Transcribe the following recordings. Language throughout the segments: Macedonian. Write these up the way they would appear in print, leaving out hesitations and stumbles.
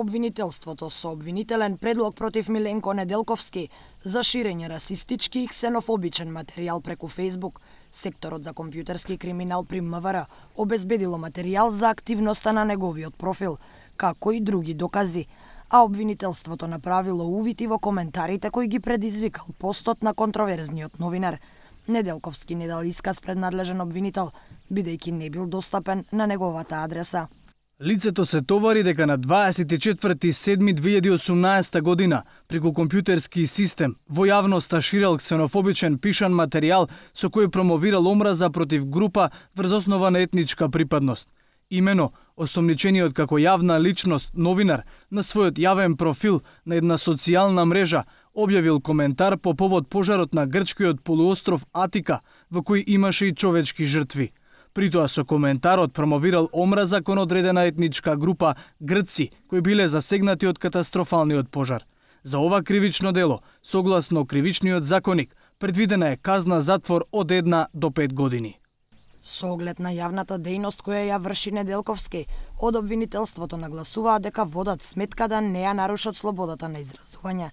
Обвинителството со обвинителен предлог против Миленко Неделковски за ширење расистички и ксенофобичен материјал преку Фејсбук, секторот за компјутерски криминал при МВР обезбедило материјал за активноста на неговиот профил, како и други докази, а обвинителството направило увити во коментарите кои ги предизвикал постот на контроверзниот новинар. Неделковски не дал исказ пред надлежен обвинител, бидејќи не бил достапен на неговата адреса. Лицето се товари дека на 24.7.2018 година преку компјутерски систем во јавноста ширел ксенофобичен пишан материјал со кој промовирал омраза против група врз основа на етничка припадност. Имено, осомничениот како јавна личност новинар на својот јавен профил на една социјална мрежа објавил коментар по повод пожарот на грчкиот полуостров Атика, во кој имаше и човечки жртви. Притоа со коментарот промовирал омраза кон одредена етничка група грци кои биле засегнати од катастрофалниот пожар. За ова кривично дело, согласно кривичниот законник, предвидена е казна затвор од 1 до 5 години. Со оглед на јавната дејност која ја врши Неделковски, од обвинителството нагласуваат дека водат сметка да не ја нарушат слободата на изразување.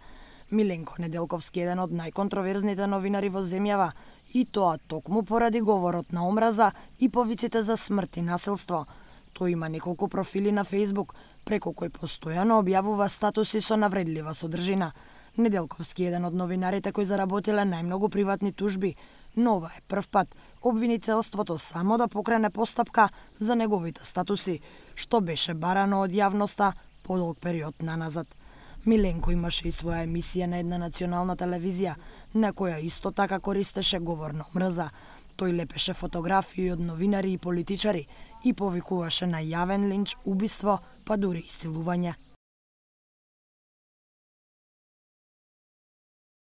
Миленко Неделковски е еден од најконтроверзните новинари во земјава, и тоа токму поради говорот на омраза и повиците за смрт и насилство. Тој има неколку профили на Фејсбук, преку кој постојано објавува статуси со навредлива содржина. Неделковски е еден од новинарите кои заработиле најмногу приватни тужби, но ова е прв пат обвинителството само да покрене постапка за неговите статуси, што беше барано од јавноста подолг период наназад. Миленко имаше и своја емисија на една национална телевизија, на која исто така користеше говор на омраза. Тој лепеше фотографии од новинари и политичари и повикуваше на јавен линч, убиство, па дури и силување.